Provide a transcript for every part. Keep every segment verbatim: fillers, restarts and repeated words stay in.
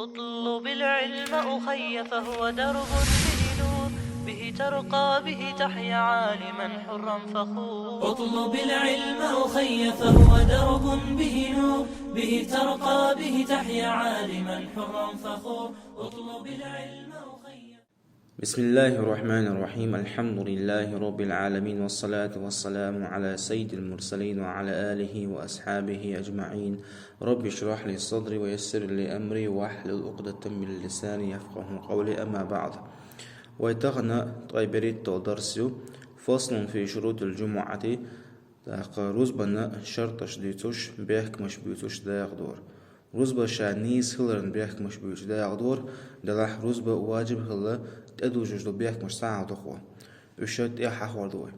اطلب العلم أخي فهو درب به نور، به ترقى به تحيا عالما حرا فخور. اطلب العلم أخي فهو درب به نور، به ترقى به تحيا عالما حرا فخور. اطلب العلم أخي. بسم الله الرحمن الرحيم. الحمد لله رب العالمين، والصلاة والسلام على سيد المرسلين وعلى آله وأصحابه أجمعين. رب اشرح لي صدري ويسر لي أمري واحلل عقدة من لساني يفقهوا قولي. أما بعد. Вай тахан ткъаь берхӀиттала дарс ю. فصل في شروط الجمعة. ТӀаккха рузбан шарташ дуьйцуш, бехкамаш буьйцуш дакъа дора. Рузба ша нийса хиларан бехкамаш буьйцуш дакъа дора, делахь рузба важиб хилла тӀедужаш долу бехкамаш цхьа а дукха. Уьш тӀехь хьахор ду вай.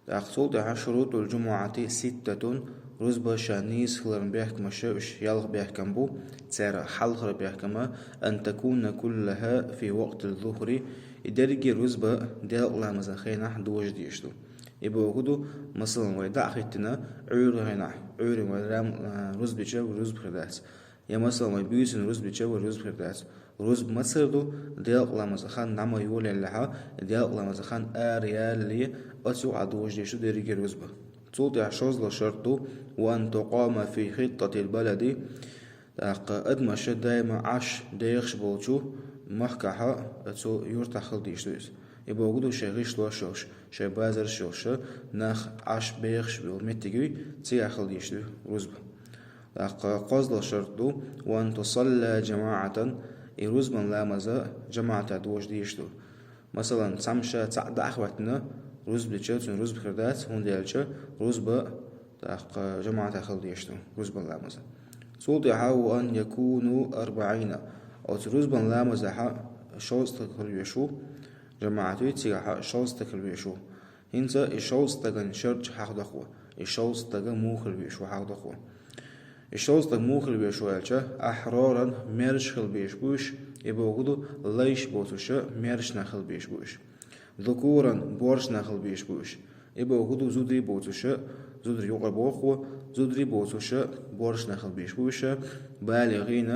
ТӀаккха цул тӀаьхьа شروط الجمعة ستة, рузба ша нийса хиларан бехкамаш, уьш ялх бехкам бу, церан хьалхара бехкама: أن تكون كلها في وقت الظهر, и дерриге рузба делкъа ламазан хенахь дожа дезаш ду. И бохург ду, масалан, вай дӀа а хӀиттина, Ӏуьйран хенахь, Ӏуьйран вай рам-, а, рузба дича, вай рузба хир дац. Я, масалан, вай буьйсанна рузба дича, вай рузба хир дац. Рузба мацара ду, делкъа ламазан хан дӀа ма йолаеллехь, делкъа ламазан хан ара ялале, оцу юкъахь дожа дезаш ду дерриге рузба. Цул тӀаьхьа шолгӀа шарт ду: وأن تقام في حطة البلد. ТӀаккха адамаш даима Ӏаш дехаш болчу махкахь, цу юьртахь хила дезаш ду иза. И бохург ду, шайн гӀишлош йолуш, шайн базарш йолуш, нах Ӏаш бехаш болу меттиг юй, цигахь хила дезаш ду рузба. ТӀаккха кхозлагӀа шарт ду: وأن تصلى جماعة, и рузбан ламаз жамаӀатехь дожа дезаш ду. Масалан, цхьамма ша цхьаъ дӀа а хӀоьттина, рузба дича, цуьнан рузба хир дац, хӀунда аьлча рузба, тӀаккха, жамаӀатехь хила дезаш ду, рузбан ламаз. Цул тӀаьхьа: وأن يكونوا أربعين, оцу рузбан ламазехь шовзткъа стаг хила везаш ву, жамаӀат юй, цигахь шовзткъа стаг хила везаш ву. ХӀинца и шовзткъа стаган шарт хьахдоккху, и шовзткъа стаг муха хила везаш ву хьахдоккху. И шовзткъа стаг муха хила везаш ву аьлча, أحرارا, маьрша хила безаш бу уьш, и бохург ду, лайш боцуша маьрша нах хила безаш бу уьш. ذكورا, боьрша нах хила безаш бу уьш. И бохург ду, зударий боцуша, зударий юкъара боху, зударий боцуша боьрша нах хила безаш бу уьш, بالغين,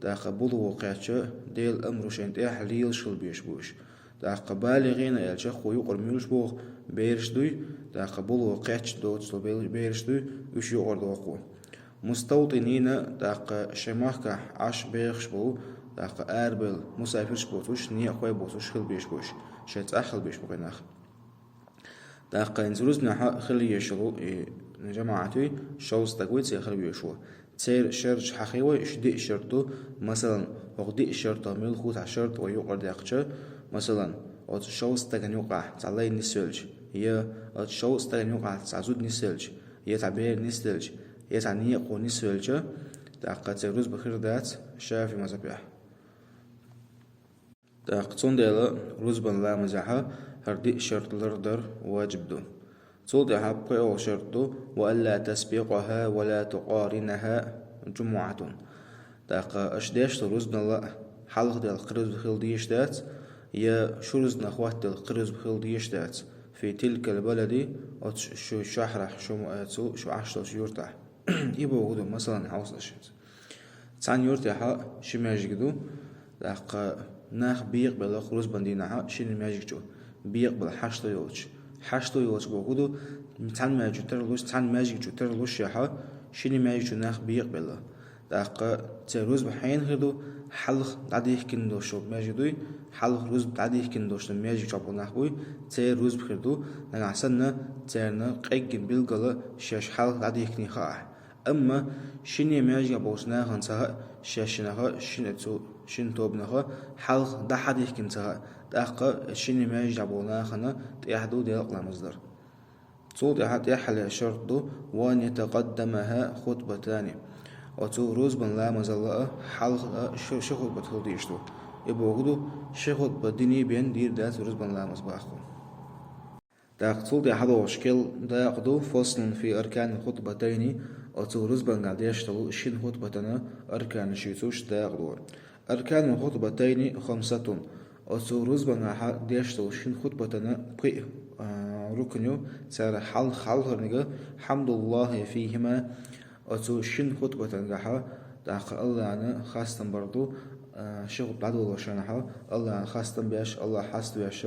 тӀаккха балугӀа кхаьчча, Делан амру шайна тӀехь лелаш хила безаш бу уьш. ТӀаккха بالغين аьлча, хӀокху юкъара муьлш боху бераш дуй, тӀаккха балугӀа кхаьчча доцу бел-, бераш дуй, уьш юкъара доху. مستوطنين, тӀаккха шайн махкахь Ӏаш бехаш болу, тӀаккха арабевлла мусафирш боцуш, некъахой боцуш хила безаш бу уьш, шайн цӀахь хила безаш бу кхин нах. ТӀаккха хӀинца рузбанехь хила езаш йолу и жамаӀат юй, шовзткъа стаг вуй цигахь хила везаш ву. Церан шарташ хьахийна вай, уьш диъ шарт ду, масалан, хӀокху диъ шартал муьлхха цхьа шарт вай юкъара даьккхича, масалан, оцу шовзткъа стагана юкъахь цхьа лай нисвелча, я оцу шовзткъа стагана юкъахь цхьа зуда нисвелча, я цхьа бер нисделча, я цхьа некъахо нисвелча, тӀаккха церан рузба хир дац ШафиӀи мазхӀабехь. ТӀаккха цундела рузбан ламазехь хӀара диъ шарт лардар важиб ду. Цул тӀаьхьа пхоьалгӀа шарт ду: وألا تسبقها ولا تقارنها جمعة. ТӀаккха аша деш долу рузбанал а хьалха делла кхин рузба хила дезаш дац, я шу рузбанах хӀоттаделла кхин рузба хила дезаш дац. في تلك البلد, оцу шу шахьарахь, шу, э, цу шу Ӏаш долчу юьртахь. И бохург ду, масалан, хьовсалаш хӀинца. Цхьана юьртехь ши маьждиг ду, тӀаккха нах бекъабелла кху рузбан дийнахь шинна маьждиг чу. Бекъабелла хьашт йолчу. Хьашт йолчу бохург ду, цхьана маьждиг чу тарлуш, цхьана маьждиг чу тарлушехь, шинна маьждиг чу нах бекъабелла. ТӀаккха церан рузба хьенан хир ду, хьалха дӀадихкина долуш долу маьждиг дуй, хьалха рузба дӀадихкина долуш долу маьждиг чохь болу нах буй, церан рузба хир ду, нагахь санна церан къеггина билггала шаьш хьалха дӀадихкиний хаахь. Амма шинне маьждигехь болчу нахана ца хаьа, шаьш шиннах, шин-, цу шина тобанах хьалха дӀа хьадихкина ца хаьа, тӀаккха шинне маьждигехь болу нахана тӀехь ду делкъа ламаз дар. Цул тӀаьхьа тӀаьххьара шарт ду: وأن يتقدمها خطبتان. Оцу рузбан ламазал а хьалха а ши, ши хутбат хила дезаш ду. И бохург ду, ши хутбат диний бен дийр дац рузбан ламаз бахху. ТӀаккха цул тӀаьхьа хьадогӀуш кхин дакъа ду: فصل في أركان الخطبتين, оцу рузбанехь деш долу шина хутбатан арканаш юьйцуш дакъа ду. أركان الخطبتين خمسة. Оцу рузбанехь деш долу шина хутбатан пхи, а, рукн ю, цара хьал-, хьалхарниг: حمد الله فيهما. Оцу шина хутбатангахь тӀаккха Аллана хастам бар ду, А, ши хутба дӀадолалуш хана хьал, Аллахьан хастам беш, Аллахь хьаставеш,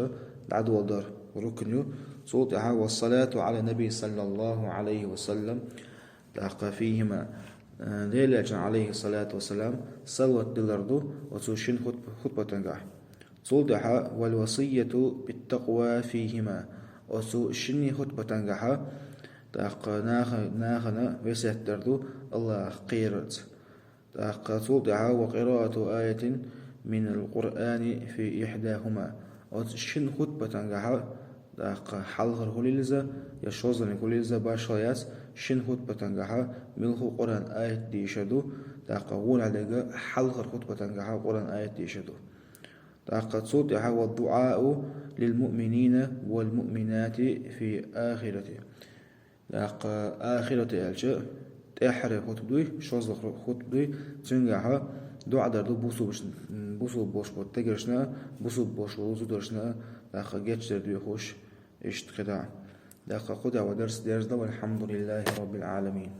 дӀадоладар рукн ю. Цул тӀехьа والصلاة على النبي صلى الله عليه وسلم, тӀаккха فيهما, а, Делан Элчан, عليه الصلاة والسلام, салават диллар ду оцу шин хутб-, хутбатангахь. Цул тӀехьа والوصية بالتقوى فيهما, оцу шинне хутбатангахьа, тӀаккха наха-, нахана весет дар ду Аллахьах кхерарца. ТӀаккха цул тӀехьа وقراءة آية من القرآن في إحداهما. Оцу шин хутбатангахьа, тӀаккха хьалхара хӀулилза, я шозгӀаниг хӀулилза башхала яц, шин хутбатангахьа милху Къуръан аят дийша ду, тӀаккха гӀуна дага хьалхара хутбатангахьа Къуръан аят дийша ду. ТӀаккха цул тӀехьа والدعاء للمؤمنين والمؤمنات في الآخرة. ТӀаккха ахират аьлча, тӀеххьара хутб дуй, шозлагӀа хутб дуй, цуьнгахьа дуӀа дар ду бусулбаш-, бусулба болуш болу тегершна, бусулба болуш болу зударшна, тӀаккха гечдар доьхуш, иштта кхидӀа. ТӀаккха кху тӀехь вай дарс дерзадо, والحمد لله رب العالمين.